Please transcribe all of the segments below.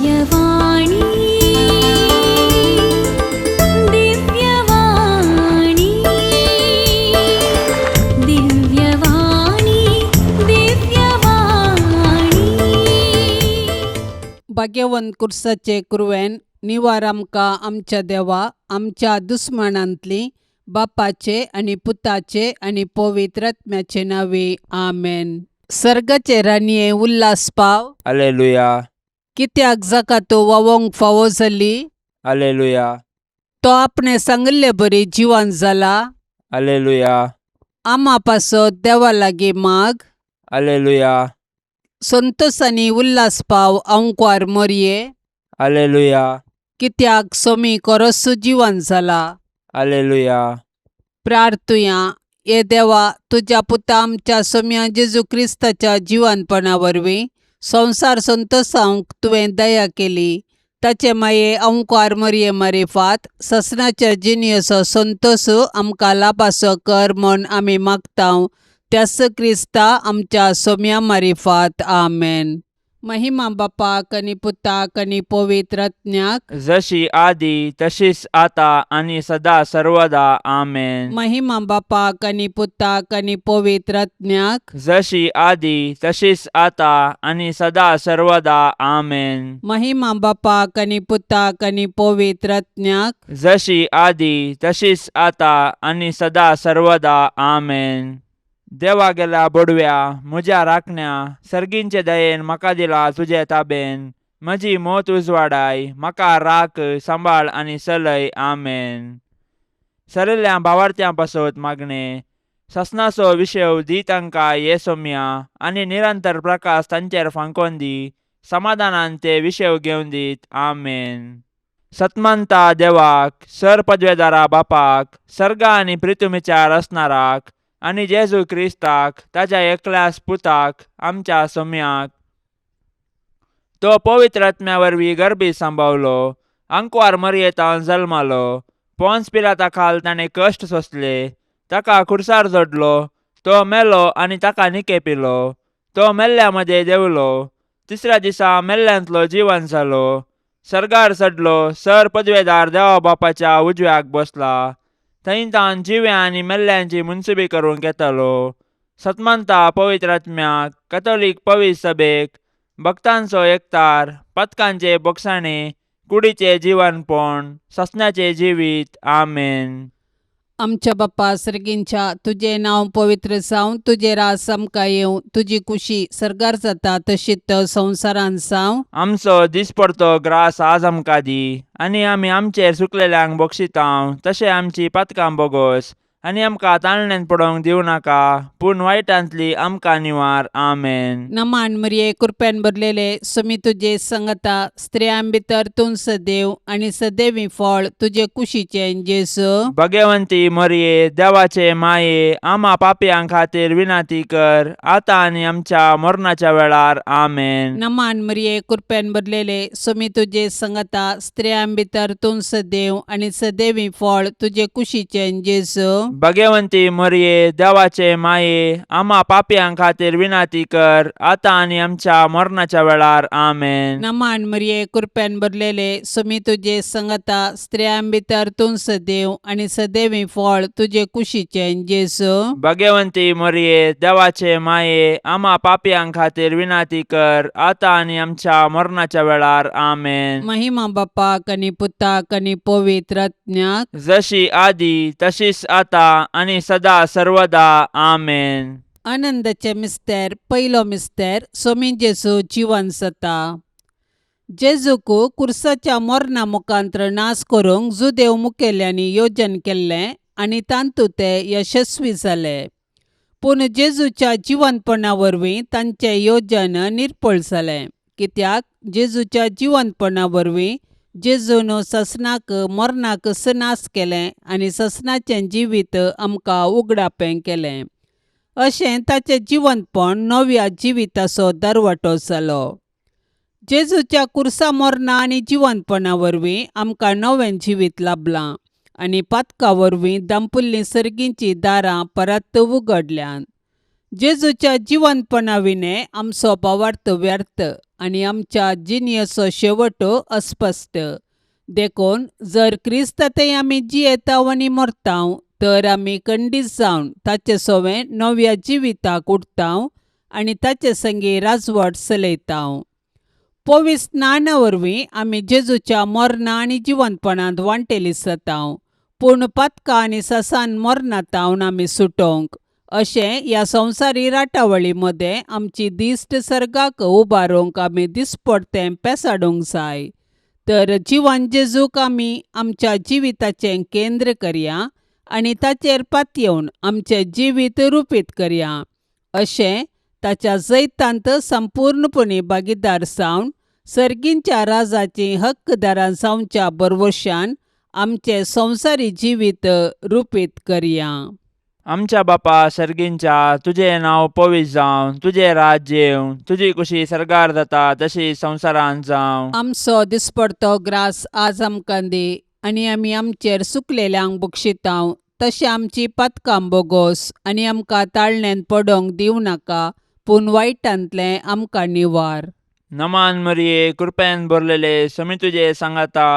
दिव्यवाणी, दिव्यवाणी, दिव्यवाणी, दिव्यवाणी. भाग्यवंत कुर्साचे कुरवेन निवार आमकां आमच्या देवा आमच्या दुस्मानांतली बापाचे आनी पुताचे आनी पवित्र आत्म्याचे नांवे आमेन. सर्गाचे राणये उल्हास पाव. अलेलुया. कित्याक जाका तो वावोंक फावो जाली. अलेलुया. तो आपणे सांगिल्ले बरी जिवन जाला. अलेलुया. आमा पासत देवा लागीं माग. अलेलुया. संतोसांनी उल्हास पाव आंकवार मोरये. अलेलुया. कित्याक सोमी कोरसू जिवन जाला. अलेलुया. प्रार्थुया. हे देवा, तुज्या पुता आमच्या सोम्या जेजू क्रिस्ताच्या जिवनपणा वरवीं संवसार संतोसावंक तुवें दया केली. ताचे माये अंकार मरये मारिफात ससनाच्या जिणेचो संतोस आमकां लाभासो कर म्हूण आमी मागता त्यास क्रिस्ता आमच्या सोम्या मारिफात. आमेन. महिमा बापाक आनी पुताक आनी पवित्र आत्म्याक. जशी आदी तशीच आता आणि सदा सर्वदा. आमेन. महिमा बापाक आनी पुताक आनी पवित्र आत्म्याक. जशी आदी तशीच आता आणि सदा सर्वदा. आमेन. महिमा बापाक आनी पुताक आनी पवित्र आत्म्याक. जशी आदी तशीच आता आणि सदा सर्वदा. आमेन. देवा गेल्या बोडव्या म्हज्या राखण्या सर्गींचे दयेन म्हाका दिला तुजे ताबेन. म्हजी मोत उजवाडाय म्हाका राख सांबाळ आनी चलय. आमेन. सरिल्ल्या भावार्थ्यां पासत मागणें. ससनाचो विशेव दी तांकां ये सोम्या आनी निरंतर प्रकाश तांचेर फांकोन दी. समाधानान ते विशेव घेवन दीत. आमेन. सतमंता देवाक सर पदवेदारा बापाक सर्गा आनी प्रितुमीच्या रचणाराक आनी जेजू क्रिस्ताक ताज्या एकल्यास पुताक आमच्या सोम्याक तो पवित्र आत्म्या वरवीं गर्भी सांबावलो. आंकवार मरयेतान जल्मालो. पोन्स पिलाता खाल ताणें कश्ट सोंसले. ताका खुर्सार जोडलो. तो मेलो आनी ताका निकेपिलो. तो मेल्ल्या मदें देंवलो. तिसऱ्या दिसा मेल्ल्यांतलो जिवन जालो. सर्गार चडलो. सर पदवेदार देवा बापाच्या उजव्याक बसला. थंय तावन जिव्या आनी मेल्ल्यांची मुनसुबी करूंक येतालो. सतमंता पवित्र आत्म्याक कथोलीक पवित्र सभेक भक्तांचो एकतार पथकांचे बोगसाणे कुडीचे जिवनपण ससनाचें जिवीत. आमेन. आमच्या बाप्पा सर्गींच्या, तुजें नांव पवित्र जावं, तुजें रास आमकां येवं, तुजी कुशी सर्गार जाता तशीच संवसारांत जावं. आमचो दिसपडतो ग्रास आज आमकां दी आनी आमी आमचेर चुकलेल्यांक बक्षितांव तशें आमची पातकां बोगोस आनी आमकां ताळण्यांत पडोवंक दिवं नाका पूण वायटांतली आमकां निवार. आमेन. नमान मरिये, कृपेन भरलेले, सुमी तुजे संगता, स्त्रियां भितर तूं सदैव आनी सदैवी फळ तुजे कुशीचें जेजू. भगवंती मरये देवाचे माये आमा पापयां खातीर विनंती कर आतां आनी आमच्या मरणाच्या वेळार. आमेन. नमान मरिये, कृपेन भरलेले, सुमी तुजे संगता, स्त्रियां भितर तूं सदैव आनी सदैवी फळ तुजे कुशीचें जेजू. भगवंती मरये देवाचे माये आमा पापयां खातीर विनंती कर आतां आनी आमच्या मरणाच्या वेळार. आमेन. नमान मरिये, कृपेन भरलेले, सुमी तुजे संगता, स्त्रियां भितर तूं सदैव आनी सदैवी फळ तुजे कुशीचें जेजू. भगवंती मरये देवाचे माये आमा पापयां खातीर विनंती कर आतां आनी आमच्या मरणाच्या वेळार. आमेन. महिमा बापाक आनी पुताक आनी पवित्र आत्म्याक. जशी आदी तशीच आता आनी सदा सर्वदा. आमेन. आनंदाचे मिस्तेर. पयलो मिस्तेर, सोमी जेजू जिवन जाता. जेजूक कुर्साच्या मरणा मुखांत्र नाश करूंक जुदेव मुखेल्यांनी योजन केल्लें आनी तातूंत ते यशस्वी जाले. पूण जेजूच्या जिवनपणा वरवीं तांचें योजन निर्फळ जालें, कित्याक जेजूच्या जिवनपणा वरवीं जेजून ससनाक मरणाक नाश केलें आनी ससनाचें जिवीत आमकां उगडापें केलें. अशें ताचें जिवनपण नव्या जिविताचो दरवटो जालो. जेजूच्या कुर्सा मरणा आनी जिवनपणा वरवीं आमकां नवें जिवीत लाभलां आनी पातका वरवीं दांपुल्लीं सर्गींचीं दारां परत उगडल्यांत. जेजूच्या जिवंतपणा विणें आमचो भावार्थ व्यर्थ आनी आमच्या जिणेचो शेवट अस्पश्ट. देखून जर क्रिस्ता थंय आमी जियेताव आनी मरताव तर आमी खंडीत जावन ताचे सोवें नव्या जिविताक उठताव आनी ताचे संगी राजवट चलयताव. पवित्र स्नाना वरवीं आमी जेजूच्या मरणा आनी जिवंतपणांत वांटेली जाताव, पूण पातकां आनी ससान मरणांत आमी सुटोवंक अशें ह्या संवसारी राटावळी मदें आमची दिश्ट सर्गाक उबारूंक आमी दिसपडतें पेसाडूंक जाय. तर जिवन जेजूक आमी आमच्या जिविताचें केंद्र करया आनी ताचेर पातयेवन आमचें जिवीत रुपीत करया. अशें ताच्या जैतांत संपूर्णपणी भागीदार जावन सर्गींच्या राजाचीं हक्कदारां जावच्या भरवशान आमचें संवसारी जिवीत रुपीत करया. आमच्या बापा सर्गींच्या, तुजें नांव पवित्र जावं, तुजें राज्य येवं, तुजी कुशी सर्गार जाता तशी संवसारांत जावं. आमचो दिसपडतो ग्रास आज आमकां दी आनी आमी आमचेर सुकलेल्यांक बक्षितांव तशें आमची पातकां बोगोस आनी आमकां ताळण्यांत पडोवंक दिवं नाका, पूण वायटांतलें आमकां निवार. नमान मरिये, कृपेन भरलेले, समी तुजे सांगाता,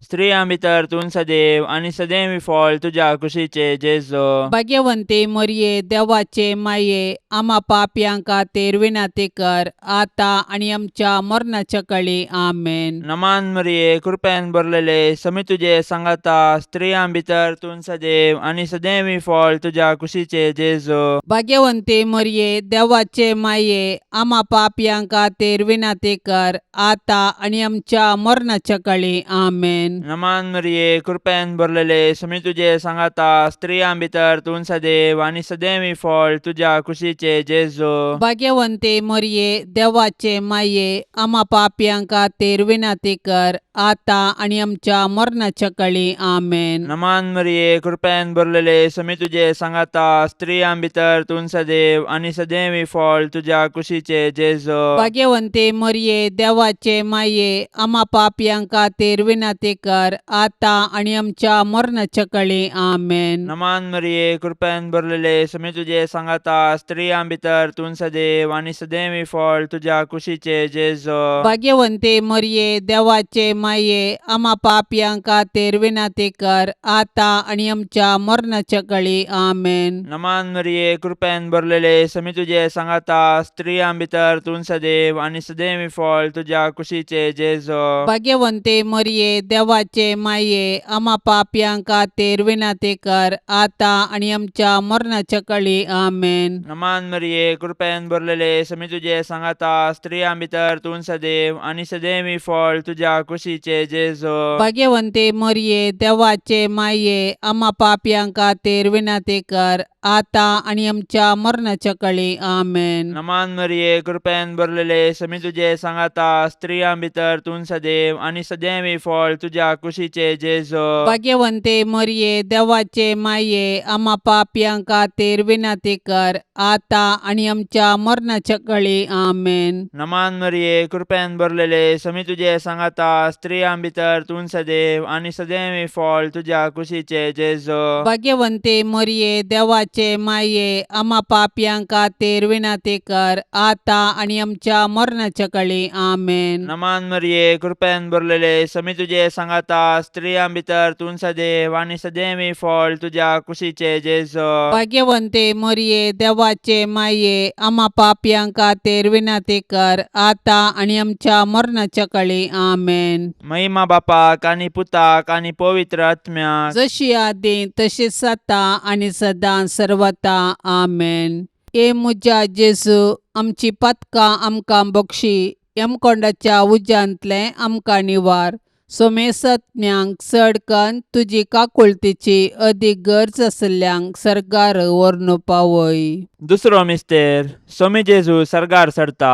स्त्रियां भितर तूं सदैव आनी सदैव फळ तुज्या कुशीचे जेजू. भाग्यवंती मरये, देवाचे माये, आमा पापयां खातीर विनंती कर आतां आनी आमच्या मरणाच्या कळी. आमेन. नमान मरिये, कृपेन भरलेले, समी तुजे सांगाता, स्त्रियां भितर तूं सदैव आनी सदैव फळ तुज्या कुशीचे जेजू. भाग्यवंती मरये, देवाचे माये, आमा पापयां खातीर विनंती कर आतां आनी आमच्या मरणाच्या कळी. आमेन. नमान मरिये, कृपेन भरलेले, समी तुजे सांगाता, स्त्रियां भितर तूं सदैव आनी सदैव फळ तुज्या कुशीचे जेजू. भाग्यवंती मरये, देवाचे माये, आमा पापयां खातीर विनंती कर आतां आनी आमच्या मरणाच्या कळी. आमेन. नमान मरिये, कृपेन भरलेले, समी तुजे सांगाता, स्त्रियां भितर तूं सदैव आनी सदैव फळ तुज्या कुशीचे जेजू. भाग्यवंती मरये, देवाचे माये, आमा पापयां खातीर विनंती कर आतां आनी आमच्या मरणाच्या कळी. आमेन. नमान मरिये, कृपेन भरलेले, समी तुजे सांगाता, स्त्रियां भितर तूं सदैव आनी सदैव फळ तुज्या कुशीचे जेजू. भाग्यवंती मरये, देवाचे माये, आमा पापयां खातीर विनंती कर आतां आनी आमच्या मरणाच्या कळी. आमेन. नमान मरिये, कृपेन भरलेले, समी तुजे सांगाता, स्त्रियां भितर तूं सदैव आनी सदैव फळ तुज्या कुशीचे जेजू. भाग्यवंती मरये, देवाचे माये, आमा पापयां खातीर विनंती कर आतां आनी आमच्या मरणाच्या कळी. आमेन. नमान मरिये, कृपेन भरलेले, समी तुजे सांगाता, स्त्रियां भितर तूं सदैव आनी सदैव फळ तुज्या कुशीचे जेजू. भाग्यवंती मरये, देवाचे माये, आमा पापयां खातीर विनंती कर आतां आनी आमच्या मरणाच्या कळी. आमेन. नमान मरिये, कृपेन भरलेले, समी तुजे सांगाता, स्त्रियां भितर तूं सदैव आनी सदैव फळ तुज्या कुशीचे जेजू. भाग्यवंती मरये, देवाचे माये, आमा पापयां खातीर विनंती कर आतां आनी आमच्या मरणाच्या कळी. आमेन. नमान मरिये, कृपेन भरलेले, समी तुजे सांगाता, स्त्रियां भितर तूं सदैव आनी सदैव फळ तुज्या कुशीचे जेजू. भाग्यवंती मरये, देवाचे माये, आमा पापयां खातीर विनंती कर आतां आनी आमच्या मरणाच्या कळी. आमेन. नमान मरिये, कृपेन भरलेले, समी तुजे सांगाता, स्त्रियां भितर तूं सदैव आनी सदैव फळ तुज्या कुशीचे जेजू. भाग्यवंती मरये, देवाचे माये, आमा पापयां खातीर विनंती कर आतां आनी आमच्या मरणाच्या कळी. आमेन. महिमा बापाक आनी पुताक आनी पवित्र आत्म्याक, जशी आदी तशीच आतां आनी सदां सर्वता. आमेन. ए म्हज्या जेजू, आमची पातकां आमकां बक्षी, यमकोंडाच्या उज्यांतलें आमकां निवार, सोमेसत्म्यांक चड कन्न तुजी काकुळतीची अदीक गरज आशिल्ल्यांक सर्गार व्हरून पावय. दुसरो मिस्तेर, सोमी जेजू सर्गार चडता.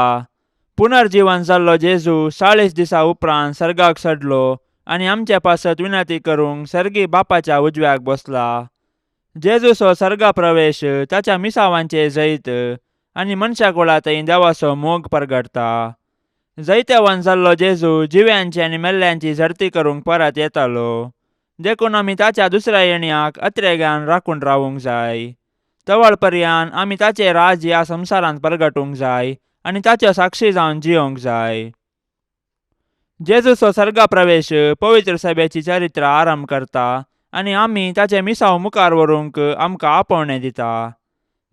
पुनर्जीवन जाल्लो जेजू 40 दिसा उपरांत सर्गाक चडलो आनी आमचे पासत विनंती करूंक सर्गी बापाच्या उजव्याक बसला. जेजूचो सर्गा प्रवेश ताच्या मिसावांचे जैत आनी मनशा कुळा थंय देवाचो मोग परगटता. जैतेवान जाल्लो जेजू जिव्यांची आनी मेल्ल्यांची झडती करूंक परत येतालो, देखून आमी ताच्या दुसऱ्या येण्याक अत्रेगान राखून रावूंक जाय. तवळ पर्यान आमी ताचें राज ह्या संवसारांत परगटूंक जाय आनी ताच्यो साक्षी जावन जियोंक जाय. जेजूचो सर्गा प्रवेश पवित्र सभेची चरित्र आरंभ करता आनी आमी ताचें मिसांव मुखार व्हरूंक आमकां आपोवणें दिता.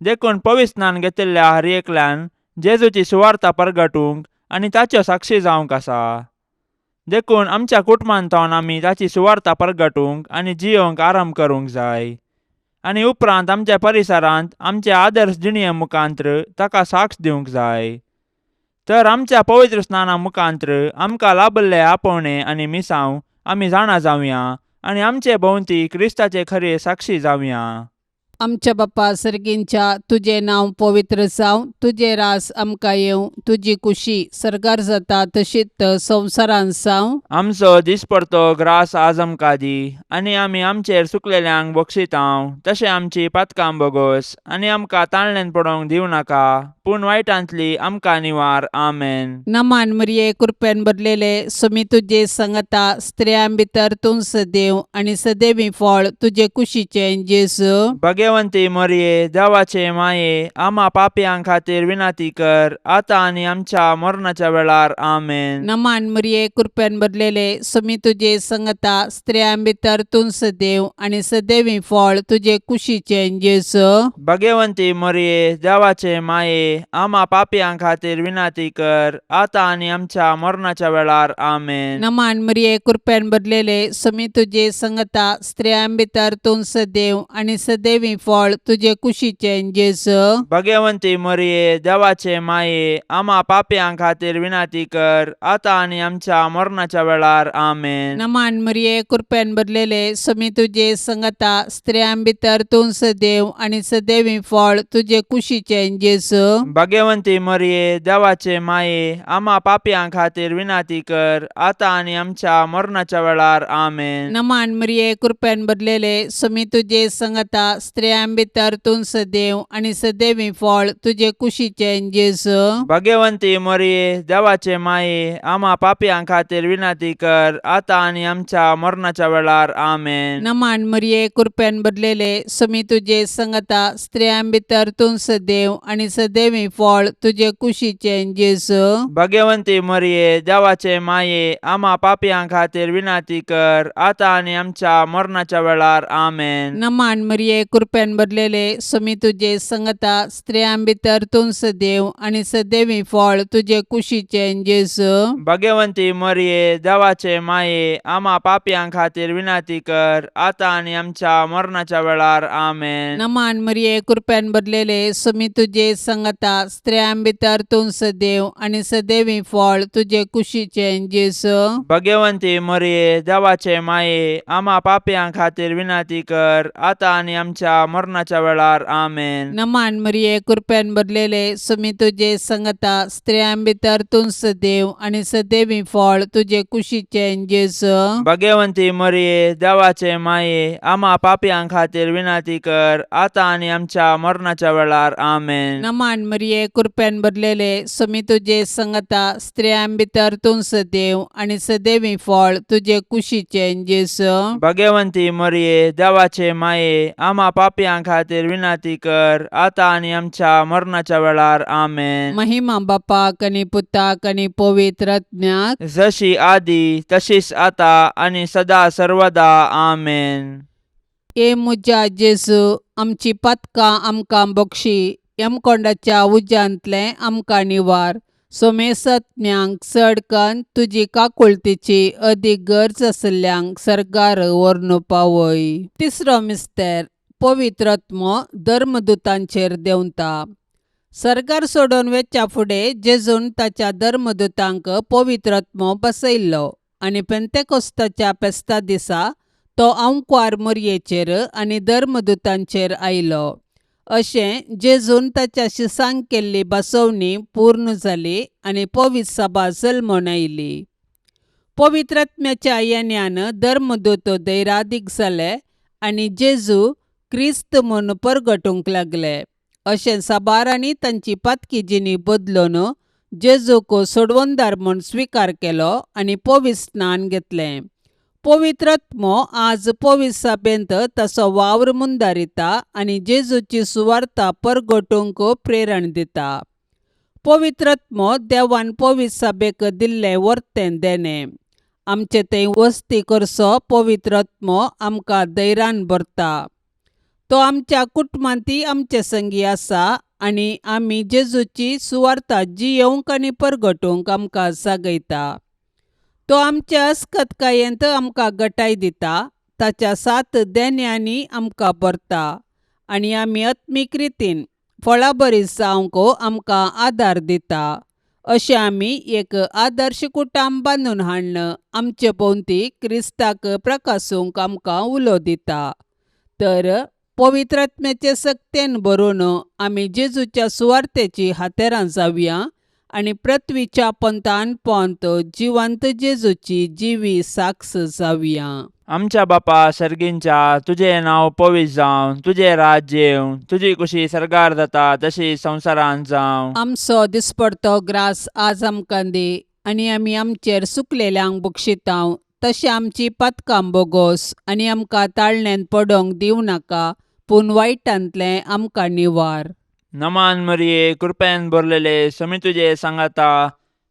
देखून पवित्र स्नान घेतिल्ल्या हर एकल्यान जेजूची सुवार्ता परगटूंक आनी ताच्यो साक्षी जावंक आसा. देखून आमच्या कुटुंबांत आमी ताची सुवार्ता परगटूंक आनी जियोंक आरंभ करूंक जाय आनी उपरांत आमच्या परिसरांत आमचे आदर्श जिणये मुखांत्र ताका साक्ष दिवंक जाय. तर आमच्या पवित्र स्नाना मुखांत्र आमकां लाभल्ले आपोवणें आनी मिसांव आमी जाणा जावया आनी आमचे भोंवती क्रिस्ताचे खरे साक्षी जावया. आमच्या बापा सर्गींच्या, तुजें नांव पवित्र जावं, तुजें रास आमकां येवं, तुजी कुशी सर्गार जाता तशीच संवसारांत जावं. आमचो दिसपडतो ग्रास आज आमकां दी आनी आमी आमचेर सुकलेल्यांक बक्षितांव तशें आमची पातकां बोगोस आनी आमकां ताणल्यान पडोवंक दिवं नाका पूण वायटांतली आमकां निवार. आमेन. नमान मरिये, कृपेन भरलेले, सुमी तुजे संगता, स्त्रियां भितर तूं सदैव आनी सदैवी फळ तुजे कुशीचें जेजू. भगवंती मरिये, देवाचे माये, आमा पापयां खातीर विनंती कर आतां आनी आमच्या मरणाच्या वेळार. आमेन. नमान मरिये, कृपेन भरलेले, सुमी तुजे संगता, स्त्रियां भितर तूं सदैव आनी सदैवी फळ तुजे कुशीचें जेजू. भगवंती मरिये, देवाचे माये, आमा पापयां खातीर विनंती कर आतां आनी आमच्या मरणाच्या वेळार. आमेन. नमान मरिये, कृपेन भरलेले, सुमी तुजे संगता, स्त्रियां भितर तूं सदैव आनी सदैवी फळ तुजे कुशीचें जेजू. भगवंती मरिये, देवाचे माये, आमा पापयां खातीर विनंती कर आतां आनी आमच्या मरणाच्या वेळार. आमेन. नमान मरिये, कृपेन भरलेले, सुमी तुजे संगता, स्त्रियां भितर तूं सदैव आनी सदैवी फळ तुजे कुशीचें जेजू. भगवंती मरिये, देवाचे माये, आमा पापयां खातीर विनंती कर आतां आनी आमच्या मरणाच्या वेळार. आमेन. नमान मरिये, कृपेन भरलेले, सुमी तुजे संगता, स्त्रियां भितर तूं सदैव आनी सदैवी फळ तुजे कुशीचें जेजू. भगवंती मरिये, देवाचे माये, आमा पापयां खातीर विनंती कर आतां आनी आमच्या मरणाच्या वेळार. आमेन. नमान मरिये, कृपेन भरलेले, सुमी तुजे संगता, स्त्रियां भितर तूं सदैव आनी सदैवी फळ तुजे कुशीचें जेजू. भगवंती मरिये, देवाचे माये, आमा पापयां खातीर विनंती कर आतां आनी आमच्या मरणाच्या वेळार. आमेन. नमान मरिये, कृपेन भरलेले, सुमी तुजे संगता, स्त्रियां भितर तूं सदैव आनी सदैवी फळ तुजे कुशीचें जेजू. भगवंती मरिये, देवाचे माये, आमा पापयां खातीर विनंती कर आतां आनी आमच्या मरणाच्या वेळार. आमेन. नमान मरिये, कृपेन भरलेले, सुमी तुजे संगता, स्त्रियां भितर तूं सदैव आनी सदैवी फळ तुजे कुशीचें जेजू. भगवंती मरिये, देवाचे माये, आमा पापयां खातीर विनंती कर आतां आनी आमच्या मरणाच्या वेळार. आमेन. नमान मरिये, कृपेन भरलेले, सुमी तुजे संगता, स्त्रियां भितर तूं सदैव आनी सदैवी फळ तुजे कुशीचें जेजू. भगवंती मरिये, देवाचे माये, आमा पापयां खातीर विनंती कर आतां आनी आमच्या मरणाच्या वेळार. आमेन. नमान मरिये, कृपेन भरलेले, सुमी तुजे संगता, स्त्रियां भितर तूं सदैव आनी सदैवी फळ तुजे कुशीचें जेजू. भगवंती मरिये, देवाचे माये, आमा पापयां खातीर विनंती कर आतां आनी आमच्या मरणाच्या वेळार. आमेन. महिमा बापाक आनी पुताक आनी पवित्र आत्म्याक. जशी आदी तशीच आता आनी सदा सर्वदा. आमेन. ए म्हज्या जेजू, आमची पातकां आमकां बक्षी, यमकोंडाच्या उज्यांतलें आमकां निवार, सोमेसत्म्यांक चड कन्न तुजी काकुळतीची अदीक गरज आशिल्ल्यांक सर्गार व्हरून पावय. तिसरो मिस्तेर, पवित्र आत्मो धर्मदुतांचेर देंवता. सर्गार सोडून वेच्या फुडें जेजून ताच्या धर्मदुतांक पवित्र आत्मो बसयल्लो आनी पेंतेकोस्ताच्या फेस्ता दिसा तो आंकवार मोरयेचेर आनी धर्मदुतांचेर आयलो. अशें जेजून ताच्या शिसांक केल्ली बसवणी पूर्ण जाली आनी पवित्र सभा जल्मून आयली. पवित्र आत्म्याच्या येण्यान धर्मदूत धैरादीक जाले आनी जेजू क्रिस्त म्हूण परगटूंक लागले. अशें साबारांनी तांची पातकी जिणी बदलून जेजूक सोडवणदार म्हूण स्विकार केलो आनी पवित्र स्नान घेतलें. पवित्र आत्मो आज पवित्र सभेंत ताचो वावर मुंदारिता आनी जेजूची सुवार्ता परगटूंक प्रेरण दिता. पवित्र आत्मो देवान पवित्र सभेक दिल्लें वर्तें देणें. आमचे थंय वस्ती करचो पवित्र आत्मो आमकां धैर्यान भरता. तो आमच्या कुटुंबांतय आमचे संगी आसा आनी आमी जेजूची सुवार्ता जियेवंक आनी परगटूंक आमकां जागयता. तो आमच्या अस्कतकायेंत आमकां गटाय दिता, ताच्या सात देण्यांनी आमकां भरता आनी आमी आत्मीक रितीन फळाबरी जावंक आमकां आदार दिता. अशें आमी एक आदर्श कुटुंब बांदून हाडून आमचे भोंवती क्रिस्ताक प्रकासूंक आमकां उलो दिता. तर पवित्र आत्म्याचे सक्तेन भरून आमी जेजूच्या सुवार्तेची हातेरां जावया आनी पृथ्वीच्या पंथान पंत जिवंत जेजूची जिवी साक्ष जावया. आमच्या बापा सर्गींच्या, तुजें नांव पवित्र जावं, तुजें राज्य येवं, तुजी कुशी सर्गार जाता तशी संवसारांत जावं. आमचो दिसपडतो ग्रास आज आमकां दी आनी आमी आमचेर सुकलेल्यांक बक्षितांव तशें आमची पातकां बोगोस आनी आमकां ताळण्यांत पडोंक दिवं नाका, पूण वायटांतलें आमकां निवार. नमान मरिये, कृपेन भरलेले, समी तुजे सांगाता,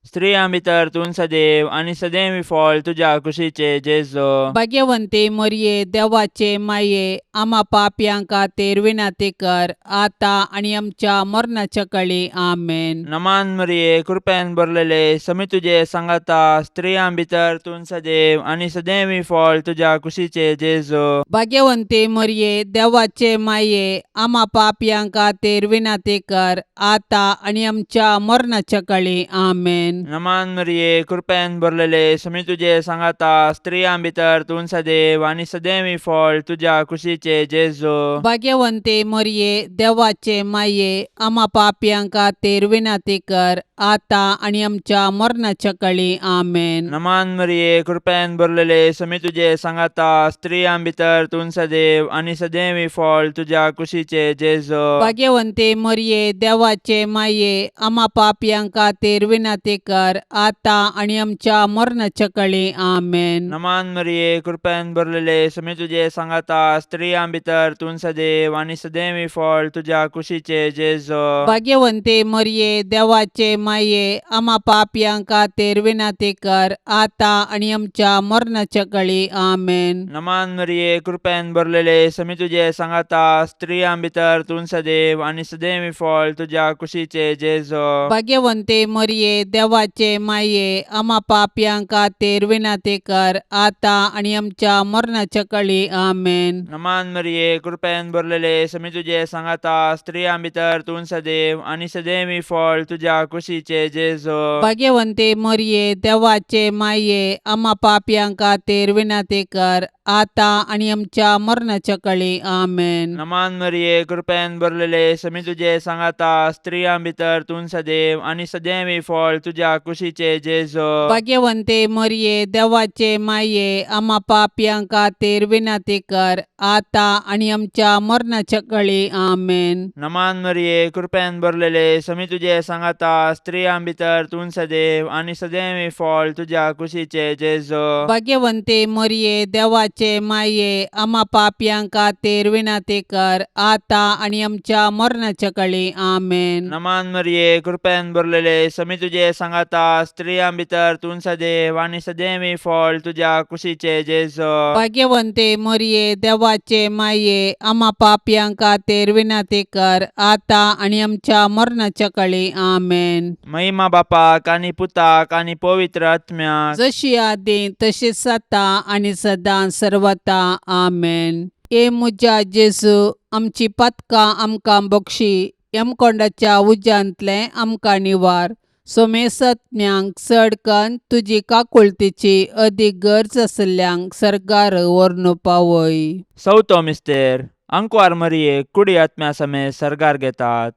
स्त्रियां भितर तूं सदैव आनी सदैव फळ तुज्या कुशीचे जेजो. भाग्यवंती मरिये, देवाचे माये, आमा पापयां खातीर विनंती कर आतां आनी आमच्या मरणाच्या कळी. आमेन. नमान मरिये, कृपेन भरलेले, समी तुजे सांगाता, स्त्रियां भितर तूं सदैव आनी सदैव फळ तुज्या कुशीचे जेजो. भाग्यवंती मरिये, देवाचे माये, आमा पापयां खातीर विनंती कर आतां आनी आमच्या मरणाच्या कळी. आमेन. नमान मरिये, कृपेन भरलेले, समी तुजे सांगाता, स्त्रियां भितर तूं सदैव आनी सदैव फळ तुज्या कुशीचे जेजो. भाग्यवंती मरिये, देवाचे माये, आमा पापयां खातीर विनंती कर आतां आनी आमच्या मरणाच्या कळी. आमेन. नमान मरिये, कृपेन भरलेले, समी तुजे सांगाता, स्त्रियां भितर तूं सदैव आनी सदैव फळ तुज्या कुशीचे जेजो. भाग्यवंती मरिये, देवाचे माये, आमा पापयां खातीर विनंती कर आतां आनी आमच्या मरणाच्या कळी. आमेन. नमान मरिये, कृपेन भरलेले, समी तुजे सांगाता, स्त्रियां भितर तूं सदैव आनी सदैव फळ तुज्या कुशीचे जेजो. भाग्यवंती मरिये, देवाचे माये, आमा पापयां खातीर विनंती कर आतां आनी आमच्या मरणाच्या कळी. आमेन. नमान मरिये, कृपेन भरलेले, समी तुजे सांगाता, स्त्रियां भितर तूं सदैव आनी सदैव फळ तुज्या कुशीचे जेजो. भाग्यवंती मरिये, देवाचे माये, आमा पापयां खातीर विनंती कर आतां आनी आमच्या मरणाच्या कळी. आमेन. नमान मरिये, कृपेन भरलेले, समी तुजे सांगाता, स्त्रियां भितर तूं सदैव आनी सदैव फळ तुज्या कुशीचे जेजो. भाग्यवंती मरिये, देवाचे माये, आमा पापयां खातीर विनंती कर आतां आनी आमच्या मरणाच्या कळी. आमेन. नमान मरिये, कृपेन भरलेले, समी तुजे सांगाता, स्त्रियां भितर तूं सदैव आनी सदैव फळ तुज्या कुशीचे जेजो. भाग्यवंती मरिये, देवाचे माये, आमा पापयां खातीर विनंती कर आतां आनी आमच्या मरणाच्या कळी. आमेन. नमान मरिये, कृपेन भरलेले, समी तुजे सांगाता, स्त्रियां भितर तूं सदैव आनी सदैव फळ तुज्या कुशीचे जेजो. भाग्यवंती मरिये, देवाचे माये, आमा पापयां खातीर विनंती कर आतां आनी आमच्या मरणाच्या कळी. आमेन. नमान मरिये, कृपेन भरलेले, समी तुजे सांगाता, स्त्रियां भितर तूं सदैव आनी सदैव फळ तुज्या कुशीचे जेजो. भाग्यवंती मरिये, देवाचे माये, आमा पापयां खातीर विनंती कर आतां आनी आमच्या मरणाच्या कळी. आमेन. महिमा बापाक आनी पुताक आनी पवित्र आत्म्याक, जशी आदी तशीच आतां आनी सदां सर्वता. आमेन. ए म्हज्या जेजू, आमची पातकां आमकां बक्षी, यमकोंडाच्या उज्यांतलें आमकां निवार, सोमेसत्म्यांक चड कन्न तुजी काकुळतीची अदीक गरज आशिल्ल्यांक सर्गार व्हरून पावय. चवथो मिस्तेर, आंकवार मरियेक कुडी आत्म्या समेत सर्गार घेतात.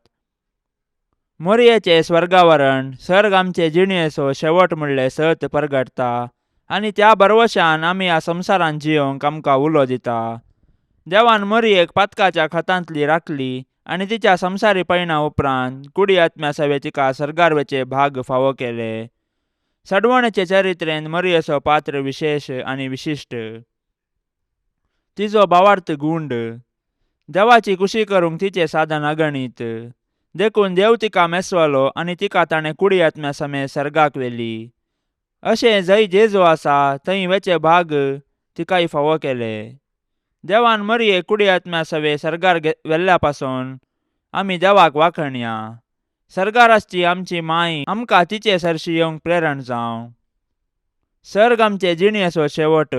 मोरयेचें स्वर्गावरण सर्ग आमचे जिणेचो शेवट म्हणलें सत परगटता आनी त्या भरवशान आमी ह्या संवसारांत जियोंक आमकां उलो दिता. देवान मोरयेक पातकाच्या खतांतली राखली आनी तिच्या संवसारी पयणा उपरांत कुडी आत्म्या सवे तिका सर्गार वचें भाग फावो केलें. सडवणेचे चरित्रेंत मरियेचो पात्र विशेश आनी विशिश्ट. तिजो भावार्थ गूंड. देवाची खुशी करूंक तिचें साधन अगणीत. देखून देव तिका मेसवलो आनी तिका ताणें कुडी आत्म्या समेत सर्गाक व्हेली. अशें जंय जेजू आसा थंय वेचे भाग तिकाय फावो केले. देवान मरये कुडी आत्म्या सवे सर्गार व्हेल्ल्या पासून आमी देवाक वाखणया. सर्गार आसची आमची माय आमकां तिचे सरशी येवंक प्रेरण जावं. सर्ग आमचे जिणेचो शेवट.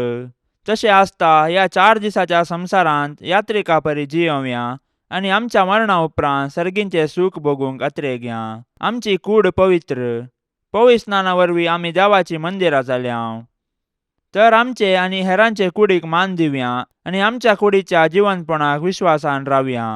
तशें आसता ह्या 4 दिसाच्या संवसारांत यात्रिका परी जियोवया आनी आमच्या मरणा उपरांत सर्गींचें सूख भोगूंक अत्रेगया. आमची कूड पवित्र पवित्र स्नाना वरवीं आमी देवाचीं मंदिरां जाल्या. तर आमचे आनी हेरांचे कुडीक मान दिवया आनी आमच्या कुडीच्या जिवनपणाक विश्वासान रावया.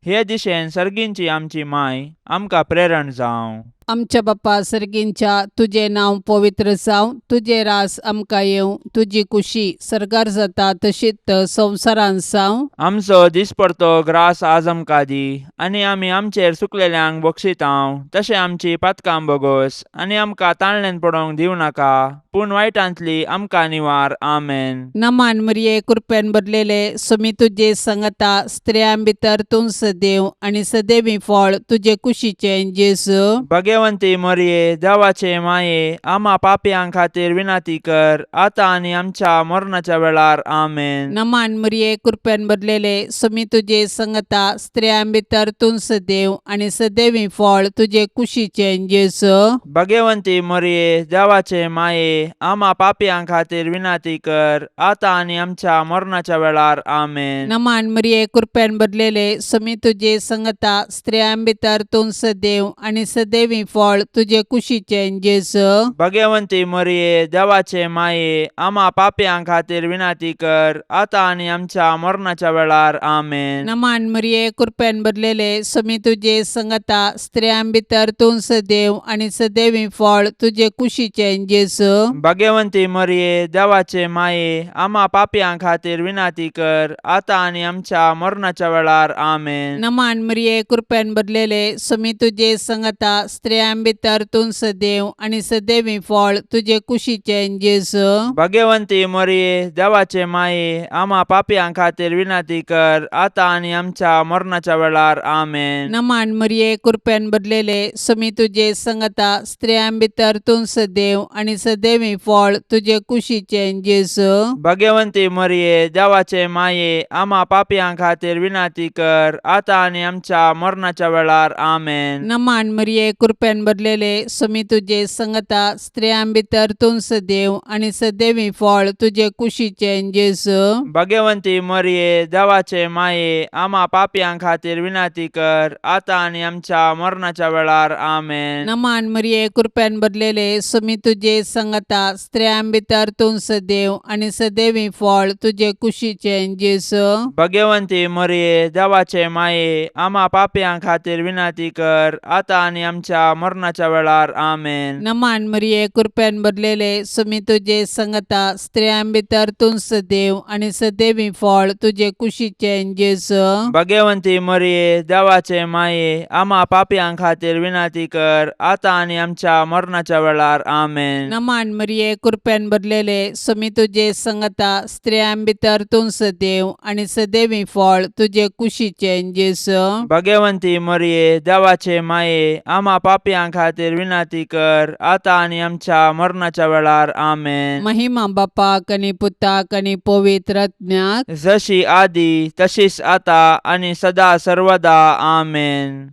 हे दिशेन सर्गींची आमची माय आमकां प्रेरण जावं. आमच्या बापा सर्गींच्या, तुजें नांव पवित्र जावं, तुजें रास आमकां येवं, तुजी खुशी सर्गार जाता तशीच संवसारांत जावं. आमचो दिसपडतो ग्रास आज आमकां दी आनी आमी आमचेर चुकलेल्यांक बक्षितांव तशें आमची पातकां बोगोस आनी आमकां ताणल्यान पडोवंक दिवं नाका, पूण वायटांतली आमकां निवार. आमेन. नमान मरिये, कृपेन भरलेले, स्वामी तुजे संगता, स्त्रियां भितर तूं सदैव आनी सदैवी फळ तुजे कुशीचें जेजू. भगवंती मरिये, देवाचे माये, आमा पापयां खातीर विनंती कर, आतां आनी आमच्या मरणाच्या वेळार. आमेन. नमान मरिये, कृपेन भरलेले, स्वामी तुजे संगता, स्त्रियां भितर तूं सदैव आनी सदैवी फळ तुजे कुशीचें जेजू. भगवंती मरिये, देवाचे माये, आमा पापयां खातीर विनंती कर, आतां आनी आमच्या मरणाच्या वेळार. आमेन. नमान मरिये, कृपेन भरलेले, स्वामी तुजे संगता, स्त्रियां भितर तूं सदैव आनी सदैवी फळ तुजे कुशीचें जेजू. भगवंती मरिये, देवाचे माये, आमा पापयां खातीर विनंती कर, आतां आनी आमच्या मरणाच्या वेळार. आमेन. नमान मरिये, कृपेन भरलेले, स्वामी तुजे संगता, स्त्रियां भितर तूं सदैव आनी सदैवी फळ तुजे कुशीचें जेजू. भगवंती मरिये, देवाचे माये, आमा पापयां खातीर विनंती कर, आतां आनी आमच्या मरणाच्या वेळार. आमेन. नमान मरिये, कृपेन भरलेले, स्वामी तुजे संगता, स्त्रियां भितर तूं सदैव आनी सदैवी फळ तुजे कुशीचें जेजू. भगवंती मरिये, देवाचे माये, आमा पापयां खातीर विनंती कर, आतां आनी आमच्या मरणाच्या वेळार. आमेन. नमान मरिये, कृपेन भरलेले, स्वामी तुजे संगता, स्त्रियां भितर तूं सदैव आनी सदैवी फळ तुजे कुशीचें जेजू. भगवंती मरिये, देवाचे माये, आमा पापयां खातीर विनंती कर, आतां आनी आमच्या मरणाच्या वेळार. आमेन. नमान मरिये, कृपेन भरलेले, स्वामी तुजे संगता, स्त्रियां भितर तूं सदैव आनी सदैवी फळ तुजे कुशीचें जेजू. भगवंती मरिये, देवाचे माये, आमा पापयां खातीर विनंती कर, आतां आनी आमच्या मरणाच्या वेळार. आमेन. नमान मरिये, कृपेन भरलेले, स्वामी तुजे संगता, स्त्रियां भितर तूं सदैव आनी सदैवी फळ तुजे कुशीचें जेजू. भगवंती मरिये, देवाचे माये, आमा पापयां खातीर विनंती कर, आतां आनी आमच्या मरणाच्या वेळार. आमेन. नमान मरिये, कृपेन भरलेले, स्वामी तुजे संगता, स्त्रियां भितर तूं सदैव आनी सदैवी फळ तुजे कुशीचें जेजू. भगवंती मरिये, देवाचे माये, आमा पापयां खातीर विनंती कर, आतां आनी आमच्या मरणाच्या वेळार. आमेन. नमान मरिये, कृपेन भरलेले, स्वामी तुजे संगता, स्त्रियां भितर तूं सदैव आनी सदैवी फळ तुजे कुशीचें जेजू. भगवंती मरिये, देवाचे माये, आमा पापयां खातीर विनंती कर, आतां आनी आमच्या मरणाच्या वेळार. आमेन. महिमा बापाक आनी पुताक आनी पवित्र आत्म्याक, जशी आदी तशीच आता आनी सदा सर्वदा. आमेन.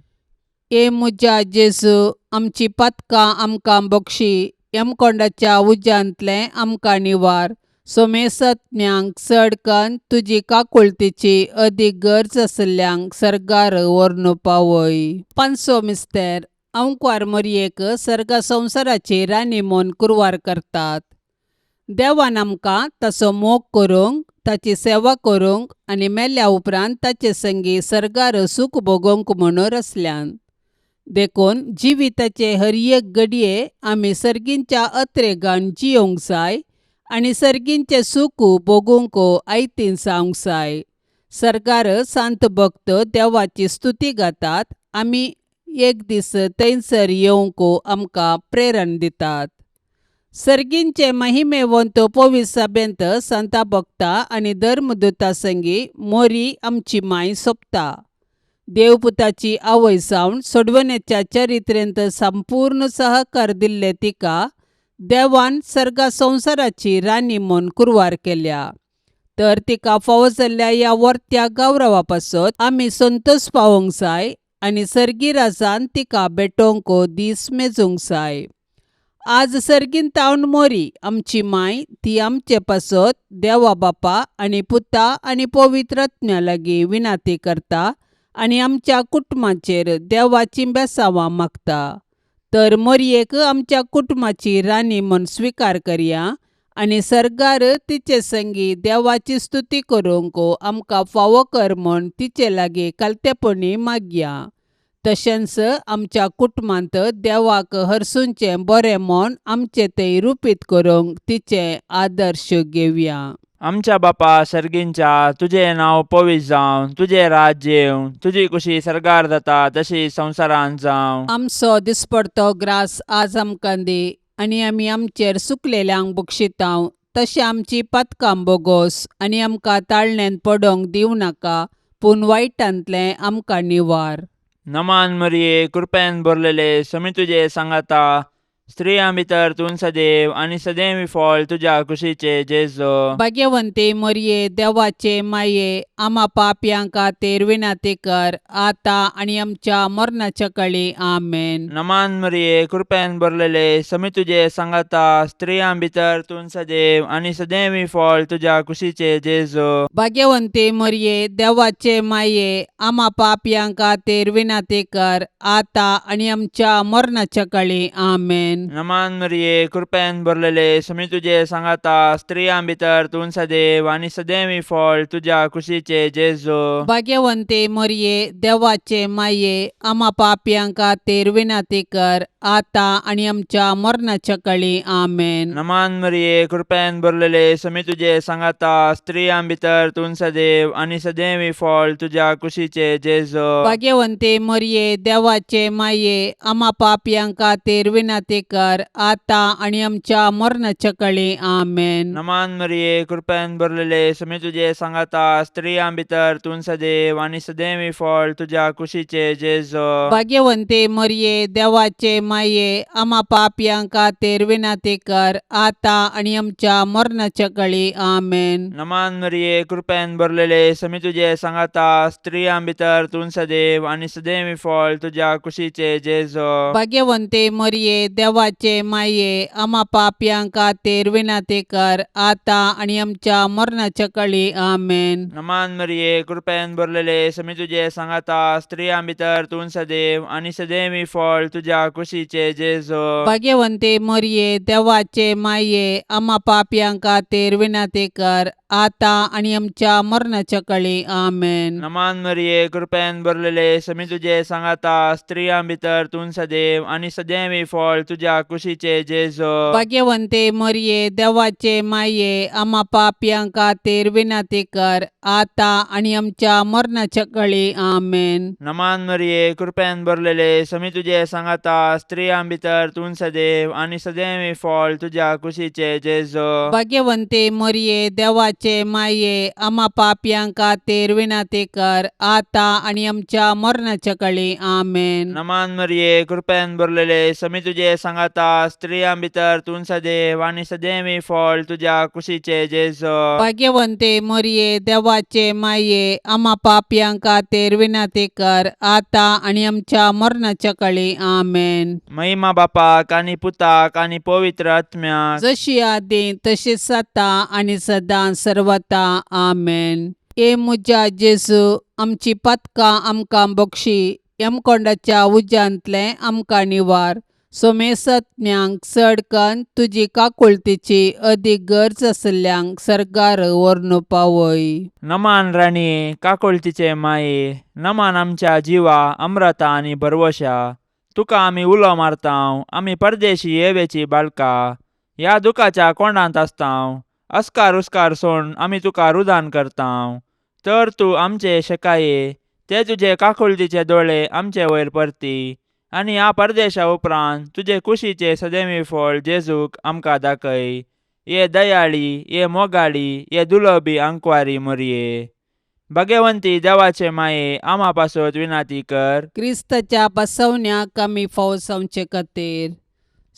ए म्हज्या जेजू, आमची पातकां आमकां बक्षी, यमकोंडाच्या उज्यांतलें आमकां निवार, सोमेसत्म्यांक चड कन्न तुजी काकुळतीची अदीक गरज आशिल्ल्यांक सर्गार व्हरून पावय. पांचवो मिस्तेर, अंकवार मरयेक सर्गा संवसाराची राणी म्हूण कुरवार करतात. देवान आमकां ताचो मोग करूंक, ताची सेवा करूंक आनी मेल्या उपरांत ताचे संगी सर्गार सूख भोगोवंक म्हणून रचल्यान. देखून जिविताचे हर एक घडये आमी सर्गींच्या अत्रेगान जियोंक जाय आनी सर्गींचें सूख भोगूंक आयतीन जावंक जाय. सर्गार सांत भक्त देवाची स्तुती गातात, आमी एक दीस थंयसर येवंक आमकां प्रेरण दितात. सर्गींचे महिमेवंत पवित्र सभेंत संता भक्ता आनी धर्मदूता संगी मोरी आमची माय सोंपता. देवपुताची आवय जावन सोडवण्याच्या चरित्रेंत संपूर्ण सहकार दिल्ले तिका देवान सर्गा संवसाराची राणी म्हूण कुरवार केल्या. तर तिका फावो जाल्ल्या ह्या वर्त्या गौरवा पासत आमी संतोश पावोवंक जाय आनी सर्गी राजान तिका भेटोवंक दीस मेजूंक जाय. आज सर्गीन तावन मोरी आमची माय ती आमचे पासत देवा बापा आनी पुता आनी पवित्र आत्म्या लागीं विनाती करता आनी आमच्या कुटुंबाचेर देवाचीं बेसांवां मागता. तर मोरयेक आमच्या कुटुंबाची राणी म्हूण स्विकार करया आनी सर्गार तिचे संगी देवाची स्तुती करूंक आमकां फावो कर म्हूण तिचे लागीं कालतेपणी मागया. तशेंच आमच्या कुटुंबांत देवाक हरसूंचें बरें म्हूण आमचें तें रुपीत करूंक तिचें आदर्श घेवया. आमच्या बापा सर्गींच्या, तुजें नांव पवित्र जावं, तुजें राज्य येवं, तुजी कुशी सर्गार जाता तशी संवसारांत जावं. आमचो दिसपडतो ग्रास आज आमकां दी आनी आमी आमचेर सुकलेल्यांक बक्षितांव तशें आमची पातकां बोगोस आनी आमकां ताळण्यांत पडोवंक दिवं नाका पूण वायटांतलें आमकां निवार. नमान मरिये, कृपेन भरलेले, समी तुजे सांगाता, स्त्रियां भितर तूं सदैव आनी सदैव फळ तुज्या कुशीचे जेजो. भाग्यवंती मोरये, देवाचे माये, आमा पापयां खातीर विनंती कर आतां आनी आमच्या मरणाच्या कळी. आमेन. नमान मरिये, कृपेन भरलेले, समी तुजे सांगाता, स्त्रियां भितर तूं सदैव आनी सदैव फळ तुज्या कुशीचे जेजो. भाग्यवंती मोरये, देवाचे माये, आमा पापयां खातीर विनंती कर आतां आनी आमच्या मरणाच्या कळी. आमेन. नमान मरिये, कृपेन भरलेले, समी तुजे सांगाता, स्त्रियां भितर तूं सदैव आनी सदैव फळ तुज्या कुशीचे जेजो. भाग्यवंती मोरये, देवाचे माये, आमा पापयां खातीर विनंती कर आतां आनी आमच्या मरणाच्या कळी. आमेन. नमान मरिये, कृपेन भरलेले, समी तुजे सांगाता, स्त्रियां भितर तूं सदैव आनी सदैव फळ तुज्या कुशीचे जेजो. भाग्यवंती मोरये, देवाचे माये, आमा पापयां खातीर विनंती कर आतां आनी आमच्या मरणाच्या कळी. आमेन. नमान मरिये, कृपेन भरलेले, समी तुजे सांगाता, स्त्रियां भितर तूं सदैव आनी सदैव फळ तुज्या कुशीचे जेजो. भाग्यवंती मोरये, देवाचे माये, आमा पापयां खातीर विनंती कर आतां आनी आमच्या मरणाच्या कळी. आमेन. नमान मरिये, कृपेन भरलेले, समी तुजे सांगाता, स्त्रियां भितर तूं सदैव आनी सदैव फळ तुज्या कुशीचे जेजो. भाग्यवंती मोरये, देवाचे माये, आमा पापयां खातीर विनंती कर आतां आनी आमच्या मरणाच्या कळी. आमेन. नमान मरिये, कृपेन भरलेले, समी तुजे सांगाता, स्त्रियां भितर तूं सदैव आनी सदैव फळ तुज्या कुशीचे जेजो. भाग्यवंती मोरये, देवाचे माये, आमा पापयां खातीर विनंती कर आतां आनी आमच्या मरणाच्या कळी. आमेन. नमान मरिये, कृपेन भरलेले, समी तुजे सांगाता, स्त्रियां भितर तूं सदैव आनी सदैव फळ तुज्या कुशीचे जेजो. भाग्यवंती मोरये, देवाचे माये, आमा पापयां खातीर विनंती कर आतां आनी आमच्या मरणाच्या कळी. आमेन. नमान मरिये, कृपेन भरलेले, समी तुजे सांगाता, स्त्रियां भितर तूं सदैव आनी सदैव फळ तुज्या कुशीचे जेजो. भाग्यवंती मोरये, देवाचे माये, आमा पापयां खातीर विनंती कर आतां आनी आमच्या मरणाच्या कळी. आमेन. नमान मरिये, कृपेन भरलेले, समी तुजे सांगाता, स्त्रियां भितर तूं सदैव आनी सदैव फळ तुज्या कुशीचे जेजो. भाग्यवंती मोरये, देवाचे माये, आमा पापयां खातीर विनंती कर आतां आनी आमच्या मरणाच्या कळी. आमेन. महिमा बापाक आनी पुताक आनी पवित्र आत्म्याक, जशी आदी तशीच आतां आनी सदां सर्वता. आमेन. ए म्हज्या जेजू, आमची पातकां आमकां बक्षी, यमकोंडाच्या उज्यांतलें आमकां निवार, सोमेसत्म्यांक चड कन्न तुजी काकुळतीची अदीक गरज आशिल्ल्यांक सर्गार व्हरून पावय. नमान राणये, काकुळतीचे माये, नमान आमच्या जिवा अमृता आनी भरवशा, तुका आमी उलो मारतांव, आमी परदेशी येवेची बाळका, ह्या दुखाच्या कोंडांत आसतांव, अस्कार उस्कार सोड आमी तुका रुदान करतांव, तर तूं आमचे शेकाये, ते तुजे काकुळतीचे दोळे आमचे वयर परती आनी ह्या परदेशा उपरांत तुजे कुशीचे सदैवी फळ जेजूक आमकां दाखय. ये दयाळी, ये मोगाळी, ये दुलोबी अंकवारी मोरये, भगवंती देवाचे माये, आमा पासत विनाती कर. क्रिस्ताच्या बसवण्याक आमी फावसावचे खातीर